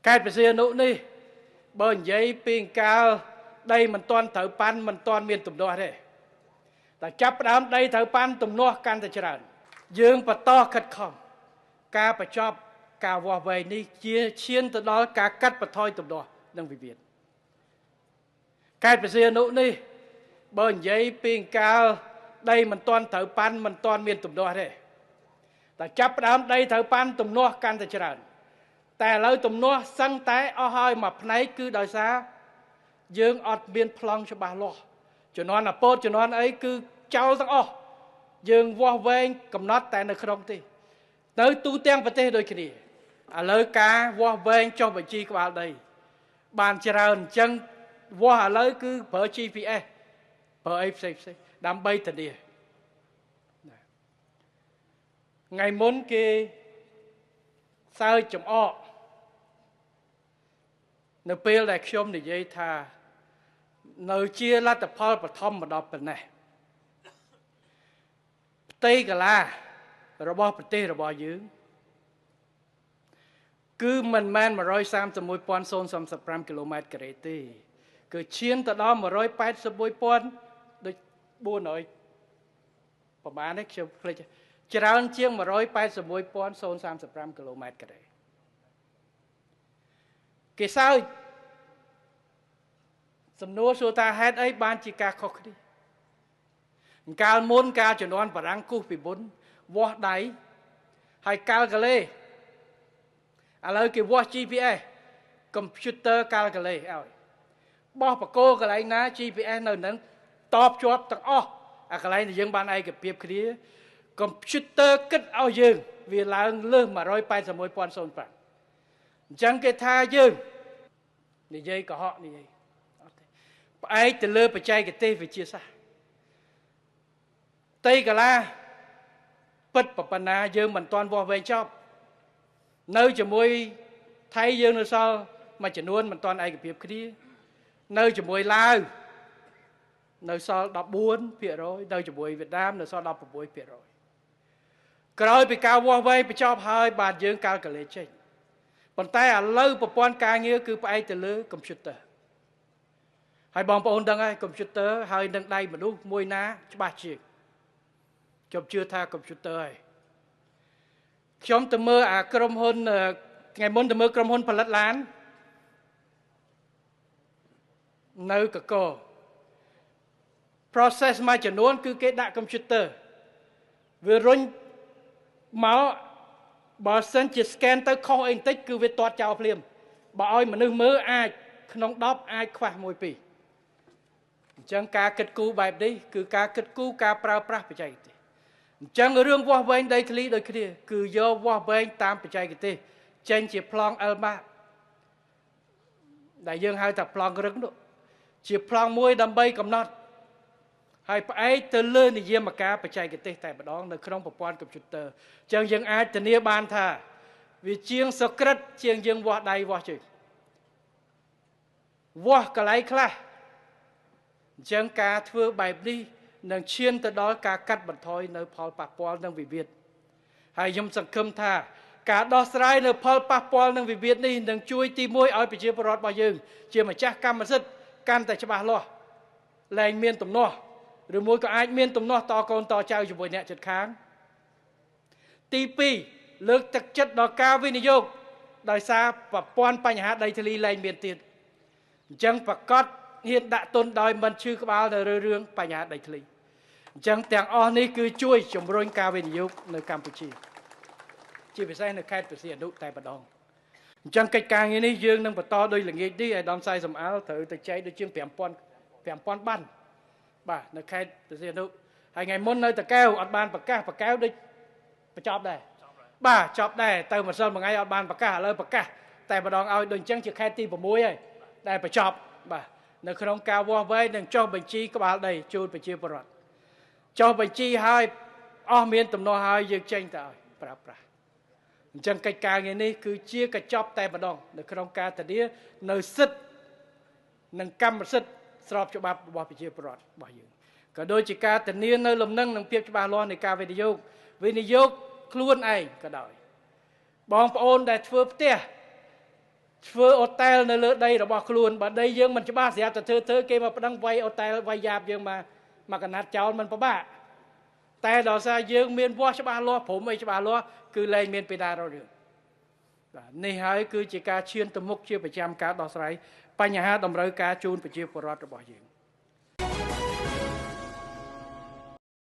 ខេត្តព្រះសីហនុនេះបើនិយាយពីកាលដីមិនទាន់ត្រូវប៉ាន់មិនទាន់មានទំនាស់ទេតែចាប់ផ្ដើមដីត្រូវប៉ាន់ទំនាស់កាន់តែច្រើនយើងបន្តខិតខំការបញ្ចប់ការវាស់វែងនេះជាឈានទៅដល់ការកាត់បន្ថយទំនាស់និងវិវាទខេត្តព្រះសីហនុនេះបើនិយាយពីកាលដីមិនទាន់ត្រូវប៉ាន់មិនទាន់មានទំនាស់ទេតែចាប់ផ្ដើមដីត្រូវប៉ាន់ទំនាស់កាន់តែច្រើនតែឥឡូវទំនាស់សឹងតែអស់ហើយមួយផ្នែកគឺដោយសារយើងអត់មានប្លង់ច្បាស់លាស់ជំនាន់អាពតជំនាន់អីគឺចោលទាំងអស់យើងវាស់វែងកំណត់តែនៅក្នុងទេនៅទូទាំងប្រទេសដូចគ្នាឥឡូវការវាស់វែងចុះបញ្ជីក្បាលដីបានច្រើនអញ្ចឹងវាស់ឥឡូវគឺប្រើ GPS ប្រើអីផ្សេងផ្សេងដើម្បីធានាថ្ងៃមុនគេសើចចំអកនៅពេលដែលខ្ញុំនិយាយថានៅជាលទ្ធផលបឋមមកដល់ប៉ុណ្ណេះផ្ទៃកាឡារបស់ប្រទេសរបស់យើងគឺមិនមែន 131,035 គីឡូម៉ែត្រការ៉េទេគឺឈានទៅដល់ 181,000 ដូច400ប្រហែលនេះខ្ញុំភ្លេចច្រើនជាង 181,035 គីឡូម៉ែត្រការ៉េគេសើចសំណួរសួរថាហេតុអីបានជាការខុសគ្នាកាលមុនកាលជំនាន់បារាំងគូសពីមុនវាស់ដៃហើយកាល់កាឡេឥឡូវគេវាស់ GPS កុំព្យូទ័រកាល់កាឡេឲ្យបោះបកគោកន្លែងណា GPS នៅនឹងតបជាប់ទាំងអស់អាកន្លែងដែលយើងបានឯកភាពគ្នាកុំព្យូទ័រគិតឲ្យយើងវាឡើងលើស 181,005 អញ្ចឹងគេថាយើងនិយាយកុហកនិយាយអត់ទេផ្អែកទៅលើបច្ចេកទេសវិទ្យាសាស្ត្រតៃកាឡាពិតប៉ុណ្ណាយើងមិនទាន់វាស់វែងចប់នៅជាមួយថៃយើងនៅសល់មួយចំនួនមិនទាន់ឯកភាពគ្នានៅជាមួយឡាវនៅសល់ 14% នៅជាមួយវៀតណាមនៅសល់ 16% ក្រោយពីការវាស់វែងបញ្ចប់ហើយបាទយើងកាល់កាឡេចេញប៉ុន្តែឥឡូវប្រព័ន្ធការងារគឺផ្អែកទៅលើកុំព្យូទ័រហើយបងប្អូនដឹងហើយកុំព្យូទ័រហើយនឹងដៃមនុស្សមួយណាច្បាស់ជាងខ្ញុំជឿថាកុំព្យូទ័រហើយខ្ញុំទៅមើលអាក្រុមហ៊ុនថ្ងៃមុនទៅមើលក្រុមហ៊ុនផលិតឡាននៅកក process មួយចំនួនគឺគេដាក់កុំព្យូទ័រវារុញមកបើសិនជា scan ទៅខុសអីបន្តិចគឺវាទាត់ចោលភ្លាមបើឲ្យមនុស្សមើលអាចក្នុង10អាចខ្វះ1 2អញ្ចឹងការគិតគូរបែបនេះគឺការគិតគូរការប្រើប្រាស់បច្ចេកទេសអញ្ចឹងរឿងវាស់វែងដីធ្លីដូចគ្នាគឺយកវាស់វែងតាមបច្ចេកទេសចេញជាប្លង់ L-map ដែលយើងហៅថាប្លង់រឹងនោះជាប្លង់មួយដើម្បីកំណត់ហើយផ្អែកទៅលើនិយមការបច្ចេកទេសតែម្ដងនៅក្នុងប្រព័ន្ធកុំព្យូទ័រអញ្ចឹងយើងអាចធានាបានថាវាជាងសក្រិតជាងយើងវាស់ដៃវាស់ជើងវាស់កន្លែងខ្លះអញ្ចឹងការធ្វើបែបនេះនឹងឈានទៅដល់ការកាត់បន្ថយនៅផលប៉ះពាល់និងវិវាទហើយខ្ញុំសង្ឃឹមថាការដោះស្រាយនៅផលប៉ះពាល់និងវិវាទនេះនឹងជួយទី1ឲ្យប្រជាពលរដ្ឋរបស់យើងជាម្ចាស់កម្មសិទ្ធិកាន់តែច្បាស់លាស់លែងមានទំនាស់ឬមួយក៏អាចមានទំនាស់តកូនតចៅជាមួយអ្នកជិតខាងទី2លើកទឹកចិត្តដល់ការវិនិយោគដោយសារប្រព័ន្ធបញ្ហាដីធ្លីលែងមានទៀតអញ្ចឹងប្រកាសហ៊ានដាក់ទុនដោយមិនឈឺក្បាលនៅរឿងបញ្ហាដីធ្លីអញ្ចឹងទាំងអស់នេះគឺជួយជំរុញការវិនិយោគនៅកម្ពុជាជាពិសេសនៅខេត្តព្រះសីហនុតែម្ដងអញ្ចឹងកិច្ចការងារនេះយើងនឹងបន្តដោយល្ងាចនេះឲ្យដំសាយសំអាលត្រូវទៅចែកដូចជាង5000 បានបាទនៅខេត្តព្រះសីហនុហើយថ្ងៃមុននៅតកែវអត់បានប្រកាសបកែវដូចបញ្ចប់ដែរបាទចប់ដែរទៅម្សិលមួយថ្ងៃអត់បានប្រកាសឥឡូវប្រកាសតែម្ដងឲ្យដូចអញ្ចឹងជាខេត្តទី6ហើយដែលបញ្ចប់បាទនៅក្នុងការវាស់វែងនិងចុះបញ្ជីក្បាលដីជូនប្រជាពលរដ្ឋចុះបញ្ជីហើយអស់មានទំនាស់ហើយយើងចេញទៅឲ្យប្រើប្រាស់អញ្ចឹងកិច្ចការងារនេះគឺជាកញ្ចប់តែម្ដងនៅក្នុងការធានានៅសិទ្ធិនិងកម្មសិទ្ធិស្របច្បាប់របស់ប្រជាពលរដ្ឋរបស់យើងក៏ដូចជាការធានានៅលំនឹងនិងភាពច្បាស់លាស់នៃការវិនិយោគខ្លួនឯងក៏ដោយបងប្អូនដែលធ្វើផ្ទះ ធ្វើអូតែលនៅលើដីរបស់ខ្លួនបើដីយើងមិនច្បាស់ស្រាប់តែធ្វើគេមកប្តឹងវាយអូតែលវាយយ៉ាបយើងមកមកកណាត់ចោលមិនពិបាកតែដោយសារយើងមានវាស់ច្បាស់លាស់ព្រមអីច្បាស់លាស់គឺលែងមានពីណារករឿងបាទនេះហើយគឺជាការឈានទៅមុខជាប្រចាំការដោះស្រាយបញ្ហាតម្រូវការជូនប្រជាពលរដ្ឋរបស់យើង។